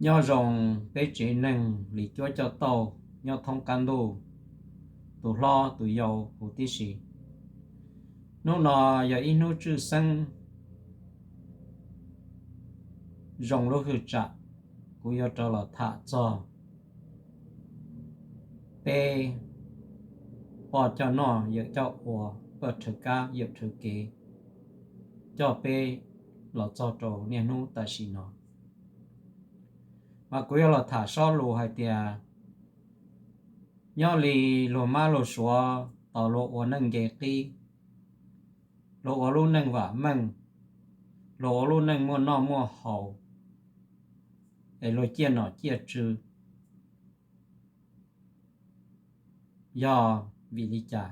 Nyob zoo peb tsev neeg li cuab coj tauj nyob thoob qab ntuj, tus hlob tus yau huv tib si. Hnub no yog ib hnub tshwj xeeb zoo lub hwj tsam, kuv yuav rov los tham txog peb poj coj noj yawm coj ua, pawg rhawv kab yawm rhawv kev, coj peb los txog rau niaj hnub tam sim no. Mas kuv yuav los tham sob lus hais tias, nyob li luag mab luag suav tos luag ua neej nce qib, luag ua lub neej vam meej, luag ua lub neej muaj noj muaj haus, es luag ciaj nom ciaj tswv, yog vim li cas?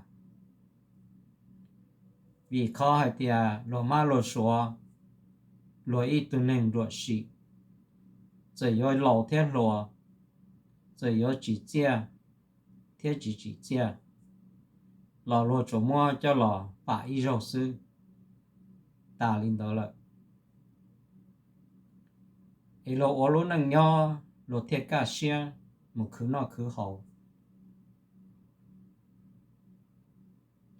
Vim qhov hais tias luag mab luag suav, luag ib tug neeg ruam sim, txawm yuav laus thiab hluas, txawm yuav tsim txiaj thiab tsis tsim txiaj, los luag tsuas muab coj los pam ib zaug xwb, tas li ntawd lawm. Es luag ua lub neej nyob luag thiaj kaj siab mus khwv noj khwv haus,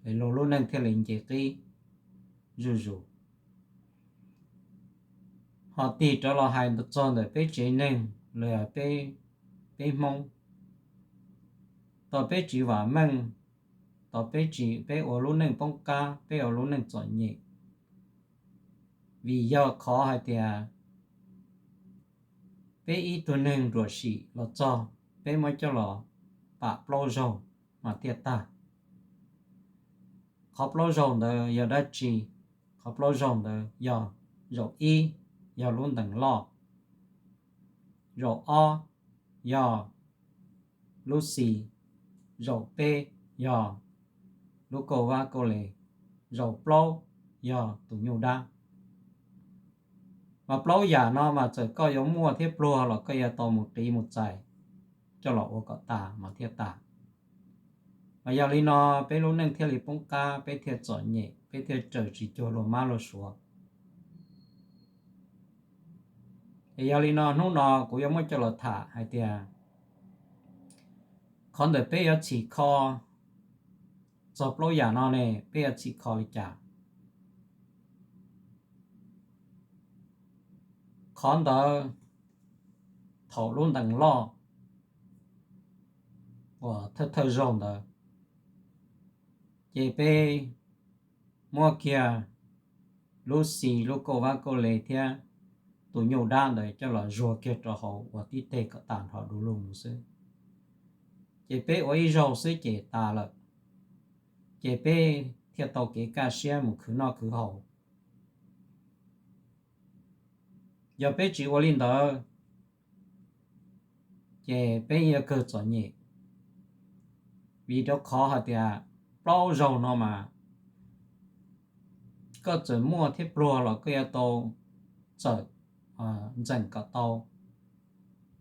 es luag lub neej thiaj li nce qib zuj zus. Ho tig rov los hais txog ntawm peb tsev neeg los yog peb, peb Hmoob, tos peb tsis vam meej, tos peb tsis, peb ua lub neej poob qab, peb ua lub neej txom nyem, vim yog qhov hais tias peb ib tug neeg ruam sim los txog, peb muab coj los pam plaub zaug mas thiaj tag. Qhov plaub zaug ntawd yog dab tsi? Qhov plaub zaug ntawd yog, zaum ib yog lub ntees loj, zaum ob yog lub xis, zaum peb yog lub kauj vab kauj les, zaum plaub yog tus nyuj dab. Mas plaub yam no mas txawm koj yuav muaj thiab pluag los koj yuav tau mus qiv mus txais coj los ua kom tas mas thiaj tas. Mas yog li no peb lub neej thiaj li poob qab, peb thiaj txom nyem, peb thiaj raws tsis cuag luag mab luag suav. Es yog li no hnub no kuv yuav muab coj los tham hais tias, qhov ntawm peb yuav txhim kho txog plaub yam no ne, peb yuav txhim kho li cas? Qhov ntawd, thaum lub ntees loj uas thawj thawj zaug ntawd, ces peb muab kiag lub xis, lub kauj vab kauj les thiab tus nyuj dab ntawd coj los zuag kiag rau hauv ua tib teg kom tas nrho du lug mus xwb. Ces peb ua ib zaug xwb ces tas lawm, ces peb thiaj tau kev kaj siab mus khwv noj khwv haus. Yog peb tsis ua li ntawd, ces peb yuav kawg txom nyem, vim rau qhov hais tias plaub zaug no mas koj txawm muaj thiab pluag los koj yuav tau txawm ntxeem kom tau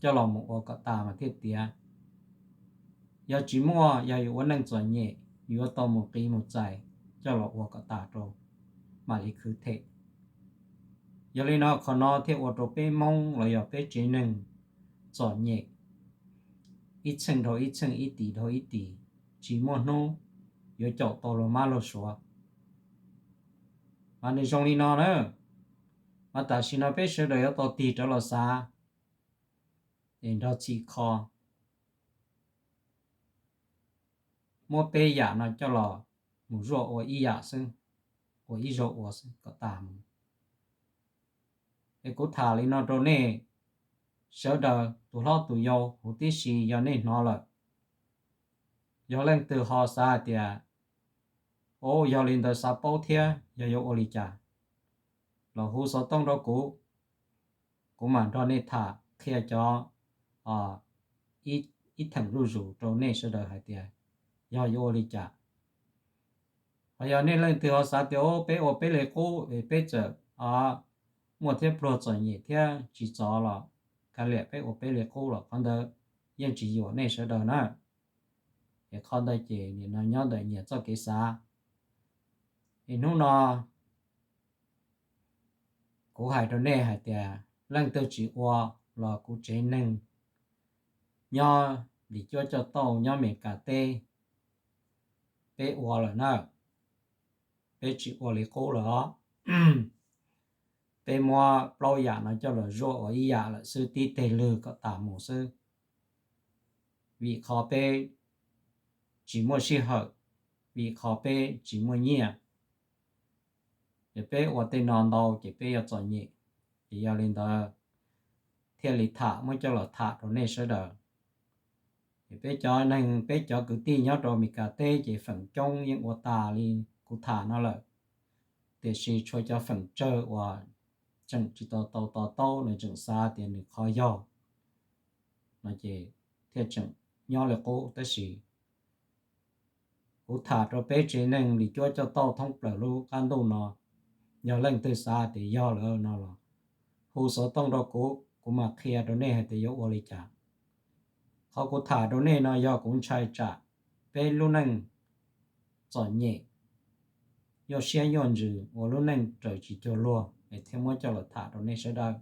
coj los mus ua kom tas mas thiaj tiav. Yog tsis muaj, yog yuav ua neej txom nyem, yuav tau mus qiv mus txais coj los ua kom tas rau mam li khwv them. Yog li no qhov no thiaj ua rau peb Hmoob los yog peb tsev neeg txom nyem, ib txheej dhau ib txheej, ib tis dhau ib tis, tsis muaj hnub yuav caum tau luag mab luag suav. Mas nws zoo li no na, mas tam sim no peb sawv daws yuav tau tig rov los xav, es nrog txhim kho, muab peb yam no coj los mus zuaj ua ib yam xwb, ua ib zaug ua xwb kom tas mus. Es kuv tham li no rau nej sawv daws tus hlob tus yau huv tib si, yog nej hnov lawm, yog leej twg ho xav hais tias, o, yog li ntawd xav paub thiab yog yuav ua li cas, los hu xov tooj rau kuv, kuv mam nrog nej tham qhia cov ib theem zuj zus rau nej sawv daws hais tias yog yuav ua li cas. Ho yog nej leej twg ho xav tias, o, peb ua peb li qub es peb txawm muaj thiab pluag txom nyem thiab tsis txov los kav liam, peb ua peb li qub los qhov ntawd yeej tsis yuam nej sawv daws na. Es qhov ntawd ces nim no nyob ntawm nyias txoj kev xav. Es hnub no kuv hais rau nej hais tias leej twg tsis ua los kuv tsev neeg nyob Lis Cuab Coj Tauj nyob Mes Kas teb, peb ua lawm na, peb tsis ua li qub lawm os. Peb muab plaub yam no coj los zuaj ua ib yam lawm xwb, tib teg lwg kom tas mus xwb. Vim qhov peb tsis muaj sij hawm, vim qhov peb tsis muaj nyiaj, ces peb ua tej no ntau ces peb yuav txom nyem. Ces yog li ntawd thiaj li tham muab coj los tham rau nej sawv daws. Ces peb cov neeg, peb cov kwv tij nyob rau Mes Kas teb ces feem coob yeej ua tas li kuv tham no lawm, tiam sis tshuav cov feem tsawg uas tseem tsis tau tau to taub, nws tseem xav tias nws qhov yog no ces thiaj tseem nyob li qub. Tab sis kuv tham rau peb tsev neeg Lis Cuab Coj Tauj thoob plaws lub qab ntuj no, yog leej twg xav tias yog lawm no los hu xov tooj rau kuv, kuv mam qhia rau nej hais tias yuav ua li cas. Qhov kuv tham rau nej no yog kuv ntshai tsam peb lub neej txom nyem, nyuaj siab nyuaj ntsws, ua lub neej raws tsis cuag luag es thiaj muab coj los tham rau nej sawv daws.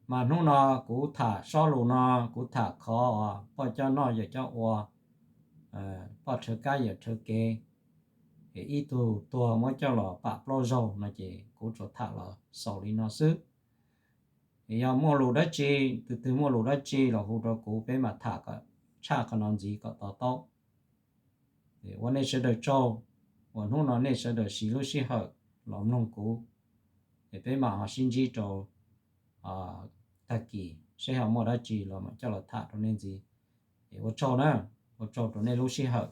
Mas hnub no kuv tham sob lus no, kuv tham qhov uas poj coj noj yawm coj ua, poj rhawv kab yawm rhawv kev, es ib tug tuag muab coj los pam plaub zaug no ces kuv tsuas tham los xaus li no xwb. Es yog muaj lus dab tsi, tus twg muaj lus dab tsi los hu rau kuv, peb mam tham kom tshaj qhov no ntxiv kom to taub. Ua nej sawv daws tsaug uas hnub no nej sawv daws siv lub sij hawm los mloog kuv. Es peb mam ho sib ntsib rau tag kis seb ho muaj dab tsi los mam coj los tham rau nej ntxiv. Es ua tsaug na, ua tsaug rau nej lub sij hawm.